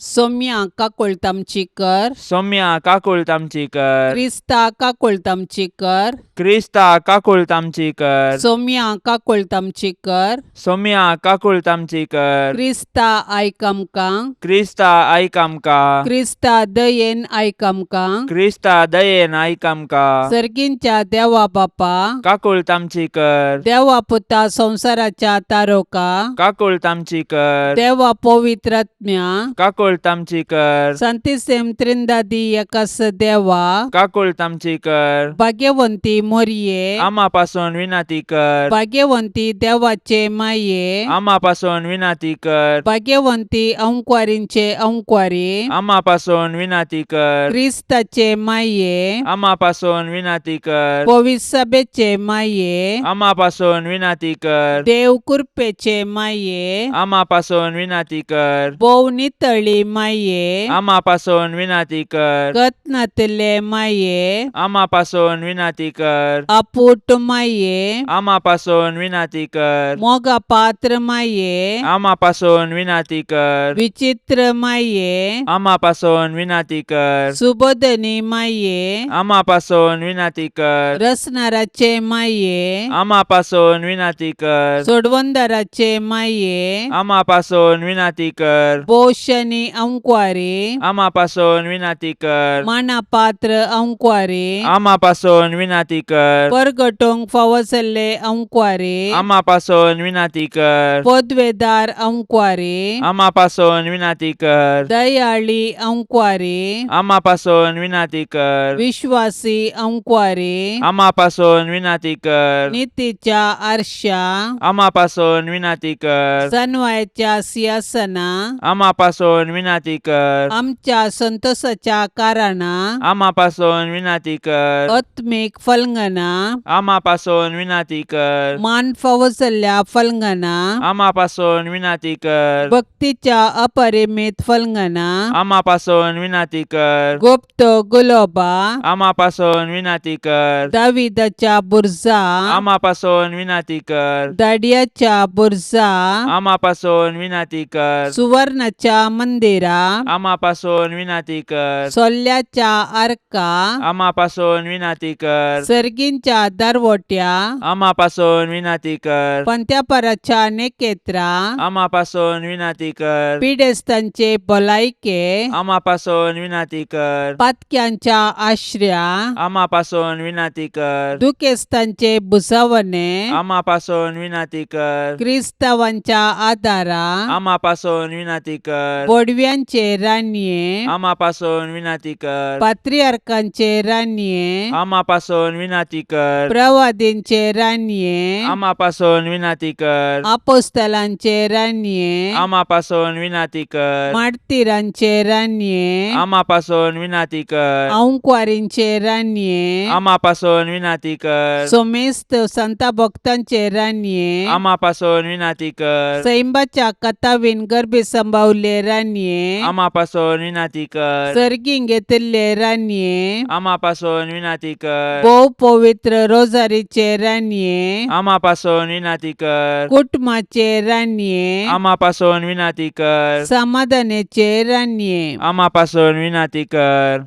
सोम्या काकुळट आमची कर. सौम्या काकुळट आमची कर. क्रिस्ता काकुळट आमची कर. क्रिस्ता काकुळट आमची कर. सोम्या काकुळट आमची कर. सौम्या काकुळट आमची कर. क्रिस्ता आयक आमकां. क्रिस्ता आयक आमकां. क्रिस्ता दयेन आयक आमकां. क्रिस्ता दयेन आयक आमकां. सर्गींच्या देवा बापा, काकुळट आमची कर. देवा पुता संवसाराच्या तारोका, काकुळट आमची कर. देवा पवित्रात्म्या, काकुळट आमची कर. संतिसेम त्रिंदादी एकास देवा, काकुळट आमची कर. भाग्यवंती मोरये, आमा पासून विनाती कर. भाग्यवंती देवाचे माये, आमा पासून विनाती कर. भाग्यवंती अंकवारींचे अंकवारी, आमा पासून विनाती कर. क्रिस्ताचे माये, आमा पासून विनाती कर. पविसभेचे माये, आमा पासून विनाती कर. देव कृपेचे माये, आमा पासून विनाती कर. भोव नितळी माये, आमा पासून विनाती कर. कत्नातले माये, आमा पासून विनाती कर. अपूट माये, आमा पासून विनाती कर. मोगा पात्र माये, आमा पासून विनाती कर. विचित्र माये, आमा पासून विनाती कर. सुबोधनी माये, आमा पासून विनाती कर. रसनाराचे माये, आमा पासून विनाती कर. सोडवंदाराचे माये, आमा पासून विनाती कर. पोषणी अंकवारी, आमा पासून विनाती कर. मानापात्र अंकवारी, आमा पासून विनाती कर. परगटोंक फावसल्ले अंकवारी, आमा पासून विनाती कर. पदवेदार अंकवारी, आमा पासून विनाती कर. दयाळी अंकवारी, आमा पासून विनाती कर. विश्वासी अंकवारी, आमा पासून विनाती कर. नितीच्या आरशा, आमा पासून विनाती कर. सनवायच्या सिंहासना, आमा पासून विनाती कर. आमच्या संतोषाच्या कारणा, आमा पासून विनाती कर. आत्मीक फलंगना, आमा पासून विनाती कर. मान फावसल्ल्या फलंगना, आमा पासून विनाती कर. भक्तीच्या अपरिमित फलंगना, आमा पासून विनाती कर. गुप्त गुलोबा, आमा पासून विनाती कर. दाविदाच्या बुरजा, आमा पासून विनाती कर. दाडियाच्या बुरजा, आमा पासून विनाती कर. सुवर्णाच्या मंदिरा, आमा पासून विनाती कर. सोल्ल्याच्या आर्का, आमा पासून विनाती कर. सर्गींच्या दरवट्या, आमा पासून विनाती कर. पंत्यापराच्या नेकेत्रा, आमा पासून विनाती कर. पिडेस्तांचे भलायके, आमा पासून विनाती कर. पातक्यांच्या आश्र्या, आमा पासून विनाती कर. दुखेस्तांचे भुसावणे, आमा पासून विनाती कर. क्रिस्तावांच्या आदारा, आमा पासून विनाती कर. बोडव्यांचे रानये, आमा पासून विनाती कर. पात्रियार्कांचे रानये, आमा पासून विनाती कर. प्रवादींचे रानये, आमा पासून विनाती कर. आपोस्तलांचे रानये, आमा पासून विनाती कर. मार्तिरांचे रानये, आमा पासून विनाती कर. अंकवारींचे रानये, आमा पासून विनाती कर. सोमेस्त संता भक्तांचे रानये, आमा पासून विनाती कर. सैंबाच्या कथावीन गर्भी संभावले रानये, आमा पासून विनाती कर. सर्गीं घेतिल्ले रानये, आमा पासून विनाती कर. भोव पवित्र रोजारीचे रानये, आमा पासून विनाती कर. कुटुंबाचे रानये, आमा पासून विनाती कर. समाधानाचे रानये, आमा पासून विनाती कर.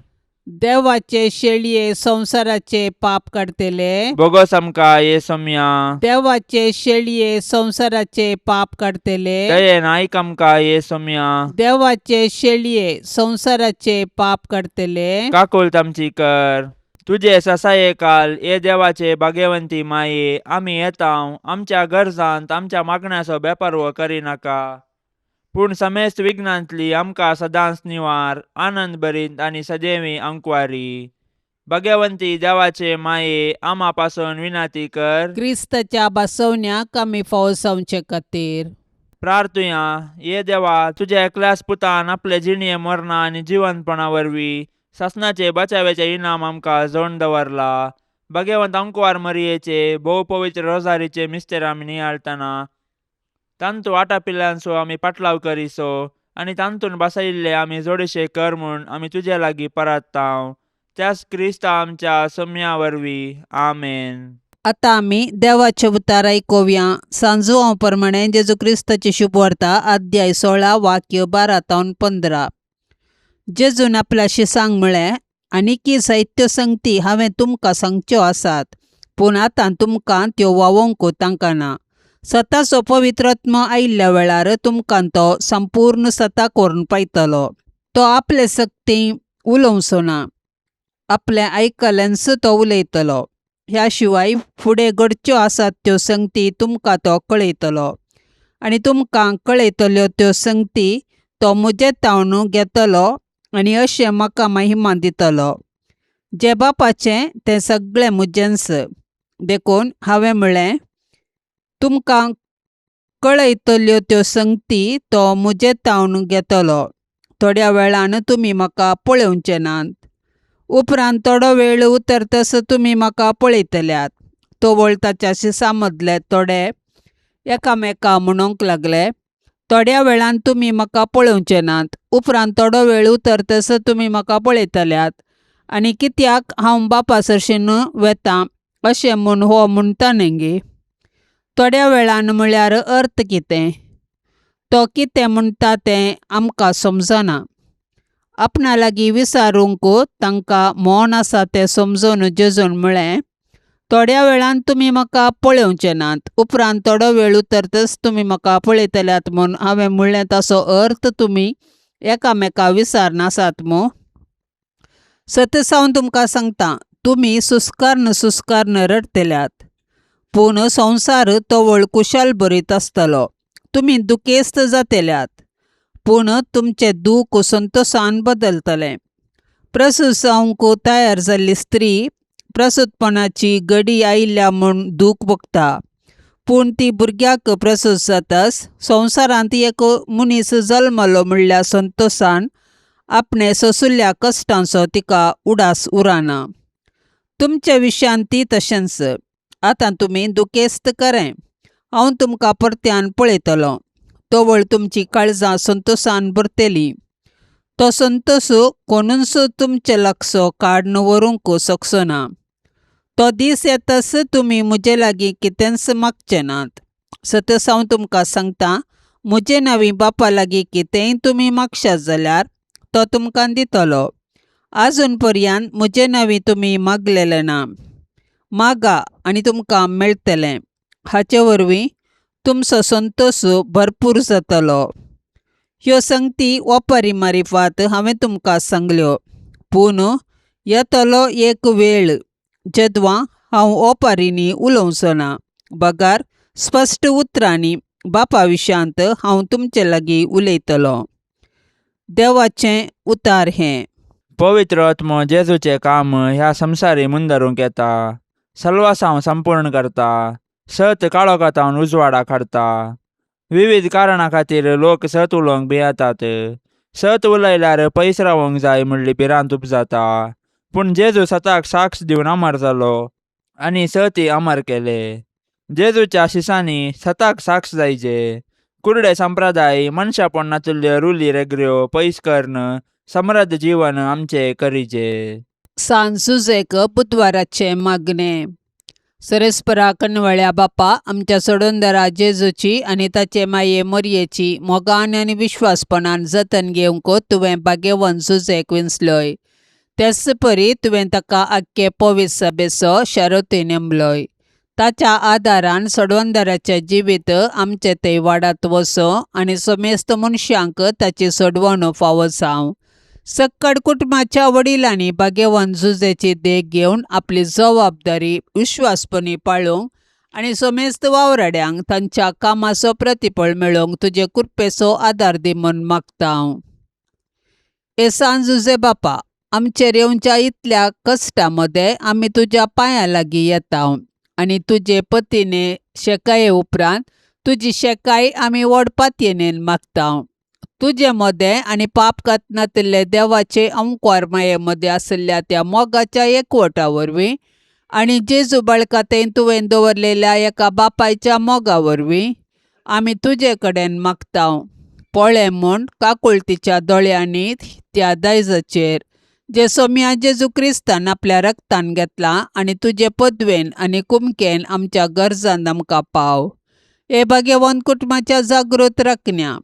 देवाचे शेळये संवसाराचे पाप काडतले, बोगस आमकां ये सोम्या. देवाचे शेळये संवसाराचे पाप काडतले, दयेन आयक आमकां ये सोम्या. देवाचे शेळये संवसाराचे पाप काडतले, काकुळट आमची कर. तुजे ससाये काल ये देवाचे भाग्यवंती माये, आमी येता आमच्या गरजांत आमच्या मागण्याचो बेपारवो करिनाका, पूण समेस्त विघ्नांतली आमकां सदांच निवार, आनंद भरीत आनी सदैवी अंकवारी. भाग्यवंती देवाचे माये, आमा पासून विनाती कर. क्रिस्ताच्या बसवण्याक आमी फावसावचे खातीर प्रार्थुया. ये देवा, तुज्या एकल्याच पुतान आपले जिणये मरणा आनी जिवंतपणा वरवीं सासणाचे बचाव्याचे इनाम आमकां जोड दवरला. भगवंत अंकवार मरियेचे भोव पवित्र रोजारीचे मिस्तेर आमी नियाळटना तांतू वाटापिल्ल्यांचो आमी पाटलाव करिसो आनी तांतून बसयिल्ले आमी जोडशे कर म्हूण आमी तुजे लागीं परात्तांव त्याच क्रिस्ता आमच्या सम्या वरवीं. आमेन. आतां आमी देवाचे उतार आयकुया. सांजुआंव प्रमाणे जेजू क्रिस्ताची शुभवार्ता, अध्याय 16, वाक्य 12 तावन 15. जेजून आपल्या शिसांक म्हळें, आनीकी साहित्य संगती हांवें तुमकां सांगच्यो आसात, पूण आतां तुमकां त्यो वावोवंक तांकां ना. सताचो पवित्र आत्मो आयिल्ल्या वेळार तुमकां तो संपूर्ण सता करून पायतलो. तो आपले सक्ती उलोवचो ना, आपलें आयकल्यांच तो उलयतलो. ह्या शिवाय फुडें घडच्यो आसात त्यो संगती तुमकां तो कळयतलो, आनी तुमकां कळयतल्यो त्यो संगती तो म्हजे तावन घेतलो आनी अशें म्हाका महिमा दितलो. जें बापाचें तें सगळें म्हजेंच. देखून हांवें म्हळें, तुमकां कळयतल्यो त्यो संगती तो म्हजे तावन घेतलो. थोड्या वेळान तुमी म्हाका पळोवचे नात, उपरांत थोडो वेळ उतरतस तुमी म्हाका पळयतल्यात. तोवळ ताच्या शिसां मदले थोडे एकामेका म्हणूंक लागले, थोड्या वेळान तुमी म्हाका पळोवचे नात, उपरांत थोडो वेळ उतरतस तुमी म्हाका पळयतल्यात, आनी कित्याक हांव बापा सरशीन वेतां अशें म्हूण हो म्हणटा न्ही. थोड्या वेळान म्हळ्यार अर्थ कितें? तो कितें म्हणटा तें आमकां समजना. आपणा लागीं विचारूंक तांकां मौन आसा तें समजून जेजून म्हळें, थोड्या वेळान तुमी म्हाका पळोवचे नात, उपरांत थोडो वेळ उतरतच तुमी म्हाका पळयतल्यात म्हूण हांवें म्हणलें ताचो अर्थ तुमी एकामेका विचारनासात मू? सतस हांव तुमकां सांगता, तुमी सुस्कार्ण सुस्कार्ण रडटल्यात, पूण संवसार तवळ कुशाल बरीत आसतलो. तुमी दुखेस्त जातल्यात, पूण तुमचें दूख संतोशान बदलतलें. प्रसूत जावंक तयार जाल्ली स्त्री प्रसूतपणाची घडी आयिल्ल्या म्हूण दूख भोगता, पूण ती भुरग्याक प्रसूत जाताच संवसारांत एक मनीस जल्मलो म्हणल्यार संतोशान आपणे सोंशिल्ल्या कश्टांचो तिका उडास उरना. तुमच्या विशयान ती तशेंच. आतां तुमी दुखेस्त करें, हांव तुमकां परत्यान पळयतलो. तवळ तुमची काळजां संतोशान भरतलीं. तो संतोश कोणूच तुमचे लागचो काडून व्हरूंक शकचो ना. तो दीस येताच तुमी म्हजे लागीं कितेंच मागचे नात. सतस हांव तुमकां सांगता, म्हजे नांवी बापा लागीं कितेंय तुमी मागशात जाल्यार तो तुमकां दितलो. आजून पर्यंत म्हजे नांवी तुमी मागलेलें ना. मागा आनी तुमकां मेळटलें. हाचे वरवीं तुमचो संतोश भरपूर जातलो. ह्यो संगती ओपारी मारिफात हांवें तुमकां सांगल्यो, पूण येतलो एक वेळ जेदवां हांव ओपारींनी उलोवचो ना, बगार स्पश्ट उतरांनी बापा विशयांत हांव तुमचे लागीं उलयतलो. देवाचें उतार हें. पवित्र आत्मो जेजूचें काम ह्या संवसारी मुंदरूंक येता, सलवासांव संपूर्ण करता, सत काळोखांत उजवाडाक हाडटा. विविध कारणां खातीर लोक सत उलोवंक भियेतात. सत उलयल्यार पयस रावंक जाय म्हणली भिरांत उपजाता. पूण जेजू सताक साक्ष दिवन अमर जालो आनी सती अमर केले. जेजूच्या शिसांनी सताक साक्ष जायचे. कुरडे संप्रदाय मनशापण नाशिल्ल्यो रुली रेगऱ्यो पयस करून समृद्ध जीवन आमचे करीचे. सान सुजेक बुधवाराचें मागणें. सरेस्परा कनवळ्या बापा, आमच्या सोडूनदारा जेजूची आनी ताचे माये मोरयेची मोगान आनी विश्वासपणान जतन घेवंक तुवें भाग्यवंत जुजेक विंचलोय. तेच परी तुवें ताका आख्खे पवित्र सभेचो शरती नेमलोय. ताच्या आदारान सोडवणदाराचें जिवीत आमचें थंय वाडत वचो आनी समेस्त मनशांक ताची सोडवणूक फावो जावं. सक्कड कुटुंबाच्या वडिलांनी भाग्यवंत जुजेची देख घेवन आपली जबाबदारी विश्वासपणी पाळूंक आनी समेस्त वावराड्यांक तांच्या कामाचो प्रतिफळ मेळोवंक तुजे कृपेचो आदार दी म्हूण मागता हांव. हे सान जुजे बापा, आमचेर येवच्या इतल्या कश्टां मदें आमी तुज्या पांयां लागीं येता आनी तुजे पतीने शेकाये उपरांत तुजी शेकाय आमी व्हड पातयेनेन मागता. तुजे मदें आनी पाप नातिल्ले देवाचे अंकवार माये मदें आशिल्ल्या त्या मोगाच्या एकवटा वरवीं आनी जेजू बाळकातेन तुवें दवरलेल्या एका बापायच्या मोगा वरवीं आमी तुजे कडेन मागता. पळय म्हूण काकुळतीच्या दोळ्यांनी त्या दायजाचेर जे सोम्या जेजू क्रिस्तान आपल्या रक्तान घेतलां आनी तुजे पदवेन आनी कुमकेन आमच्या गरजान आमकां पाव. हे भाग्यवंत कुटुंबाच्या जागृत राखण्या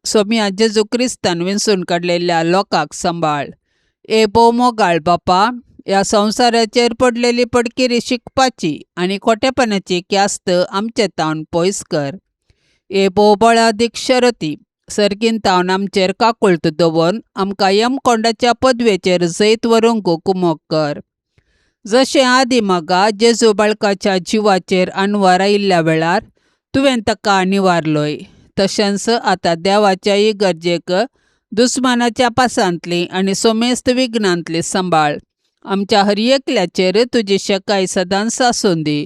सोम्या जेजू क्रिस्तान विंचून काडलेल्या लोकांक सांबाळ. हे भोव मोगाळ बापा, ह्या संवसाराचेर पडलेली पडकिरी शिकपाची आनी खोटेपणाची क्यास्त आमचे तावन पयस कर. हे भोवबळादीक शरती सर्गीन तावन आमचेर काकुळट दवरून आमकां यमकोंडाच्या पदवेचेर जैत व्हरूंक कुमोक कर. जशें आदी मागा जेजू बाळकाच्या जिवाचेर अनवार आयिल्ल्या वेळार तुवें ताका निवारलोय, तशेंच आतां देवाच्या इगर्जेक दुस्मानाच्या पासांतली आनी सोमेस्त विघ्नांतली सांबाळ. आमच्या हर एकल्याचेर तुजी शकाय सदांच आसूं दी,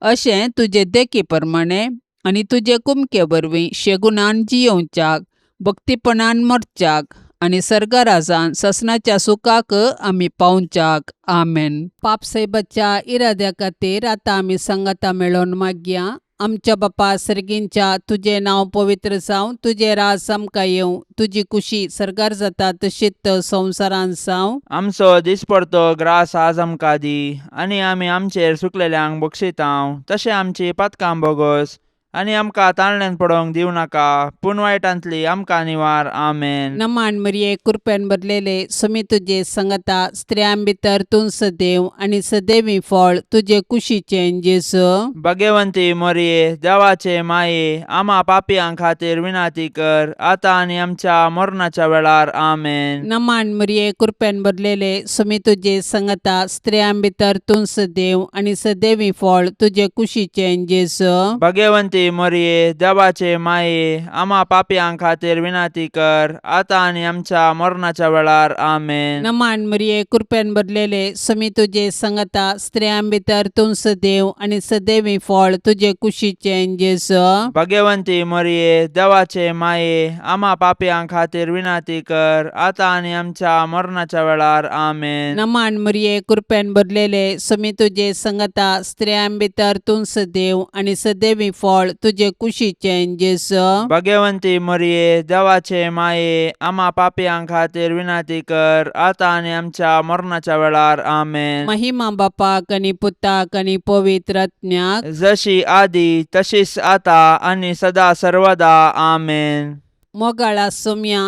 अशें तुजे देखी प्रमाणे आनी तुजे कुमके वरवीं शेगुणान जियोवच्याक, भक्तीपणान मरच्याक आनी सर्गराजान ससनाच्या सुखाक आमी पावच्याक. आमेन. पापसाहेबाच्या इराद्या खातीर आतां आमी सांगाता मेळोवन मागया. आमच्या बापा सर्गींच्या, तुजें नांव पवित्र जावं, तुजें राज आमकां येवं, तुजी कुशी सर्गार जाता तशीच संवसारांत जावं. आमचो दिसपडतो ग्रास आज आमकां दी आनी आमी आमचेर सुकलेल्यांक बक्षितांव तशें आमची पातकां बोगोस आनी आमकां ताळण्यान पडोवंक दिवं नाका पूण वायटांतली आमकां निवार. आमेन. नमान मरिये, कृपेन भरलेले, समी तुजे संगता, स्त्रियां भितर तूं सदैव आनी सदैवी फळ तुजे कुशीचें जेजू. भाग्यवंती मोरये, देवाचे माये, आमा पापयां खातीर विनाती कर आतां आनी आमच्या मरणाच्या वेळार. आमेन. नमान मरिये, कृपेन भरलेले, समी तुजे संगता, स्त्रियां भितर तूं सदैव आनी सदैवी फळ तुजे कुशीचें जेजू. भाग्यवंती मोरये, देवाचे माये, आमा पापयां खातीर विनाती कर आतां आनी आमच्या मरणाच्या वेळार. आमेन. नमान मरिये, कृपेन भरलेले, समी तुजे संगता, स्त्रियां भितर तूं सदैव आनी सदैवी फळ तुजे कुशीचें जेजू. भाग्यवंती मोरये, देवाचे माये, आमा पापयां खातीर विनाती कर आतां आनी आमच्या मरणाच्या वेळार. आमेन. नमान मरिये, कृपेन भरलेले, समी तुजे संगता, स्त्रियां भितर तूं सदैव आनी सदैवी फळ तुजे कुशीचें जेजू. भाग्यवंती मोरये, देवाचे माये, आमा पापयां खातीर विनाती कर आतां आनी आमच्या मरणाच्या वेळार. आमेन. महिमा बापाक आनी पुताक आनी पवित्र आत्म्याक, जशी आदी तशीच आता आनी सदा सर्वदा. आमेन. मोगाळा सोम्या,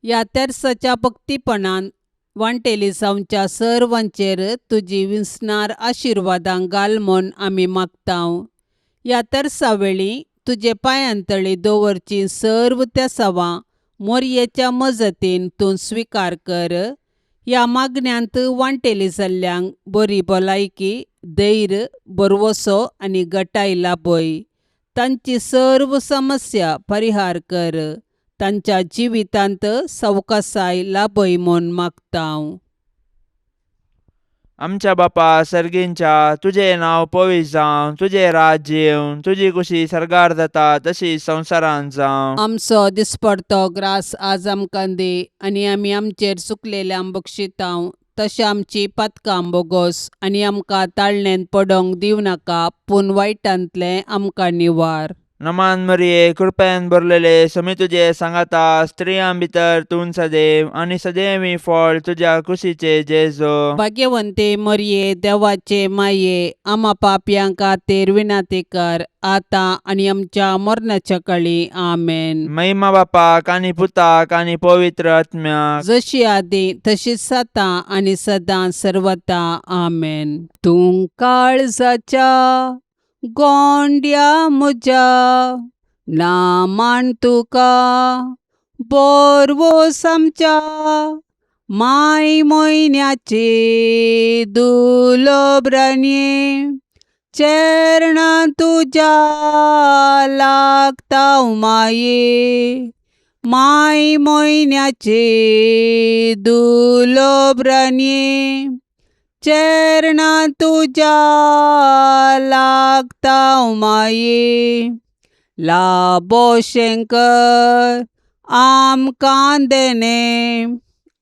ह्या तेर्साच्या भक्तीपणान वांटेली जावच्या सर्वांचेर तुजी विसणार आशिर्वादां घाल म्हूण आमी मागता. ह्या तेर्सा वेळी तुजे पांयांतळी दवरची सर्व तेसावां मोरयेच्या मजतीन तूं स्विकार कर. ह्या मागण्यांत वांटेली जाल्ल्यांक बरी भलायकी, धैर्य, भरवसो आनी गटाय लाभय. तांची सर्व समस्या परिहार कर. तांच्या जिवितांत सवकासाय लाभय म्हूण मागता. आमच्या बापा सर्गींच्या, तुजें नांव पवित्र जावं, तुजें राज्य येवं, तुजी कुशी सर्गार जाता तशी संवसारांत जावं. आमचो दिसपडतो ग्रास आज आमकां दी आनी आमी आमचेर चुकलेल्यांक बक्षितांव तशें आमची पातकां बोगोस आनी आमकां ताळणेंत पडोवंक दिवं नाका पूण वायटांतलें आमकां निवार. नमान मरिये, कृपेन भरलेले, समी तुजे सांगाता, स्त्रियां भितर तूं सदैव आनी सदैवी फळ तुज्या कुशीचे जेजो. भाग्यवंते मरिये, देवाचे माये, आमा पापयां खातीर विनाती कर आतां आनी आमच्या मरणाच्या कळी. आमेन. महिमा बापाक आनी पुताक आनी पवित्र आत्म्याक, जशी आदी तशीच आतां आनी सदां सर्वता. आमेन. तूं काळजाच्या गोंड्या म्हज्या नामान तुका बोरवोस आमच्या माय म्हयन्याचे दुलोब्रांनी चेरणां तुज्या लागता माये, माय म्हयन्याचे दुलोब्रांनी चेरणां तुज्या लागता माये. लाबो शंकर आमकां देणे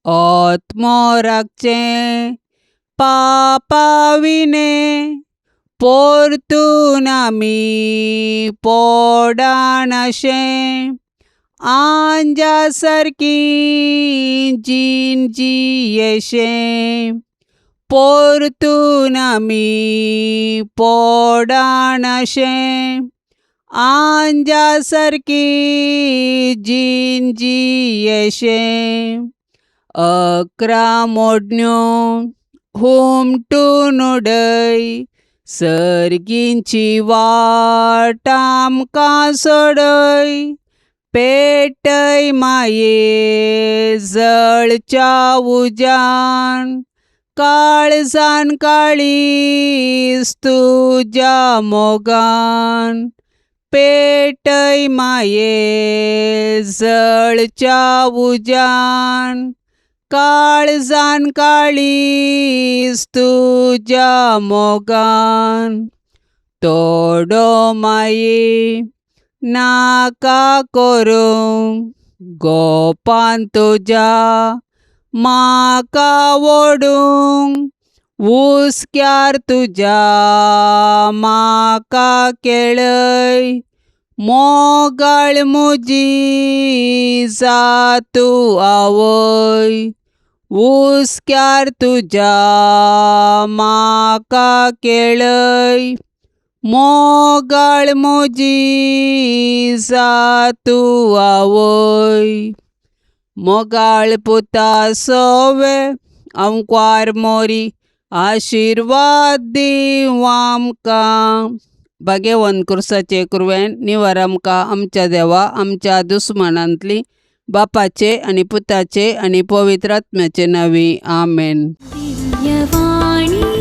आत्मो राखचें पापा विणे, परतून आमी पोडानाशें आंजा सारकी जीण जियेशें परतून आमी पोडानाशें आंजा सारकी जीण जियेशें 11 मोडण्यो हुमटून उडय सर्गींची वाट आमकां सोडय पेटय माये जळच्या उज्यान काळजान काळीज तुज्या मोगान पेटय माये जळच्या उज्यान काळजान काळीज तुज्या मोगान तोडो माये नाका करूंक गोपान तुज्या म्हाका वोडूंक हुस्क्यार तुज्या म्हाका केळय मोगाळ म्हजी जा तूं आवय हुस्क्यार तुज्या म्हाका केळय मोगाळ म्हजी जा तूं आवय मोगाळ पुता सोवे आंकवार मोरी आशिर्वाद दीवं आमकां. भाग्यवंत कुर्साचे कुरवेन निवार आमकां आमच्या देवा आमच्या दुस्मानांतली बापाचे आनी पुताचे आनी पवित्र आत्म्याचे नांवी आमेन. दिव्यवाणी.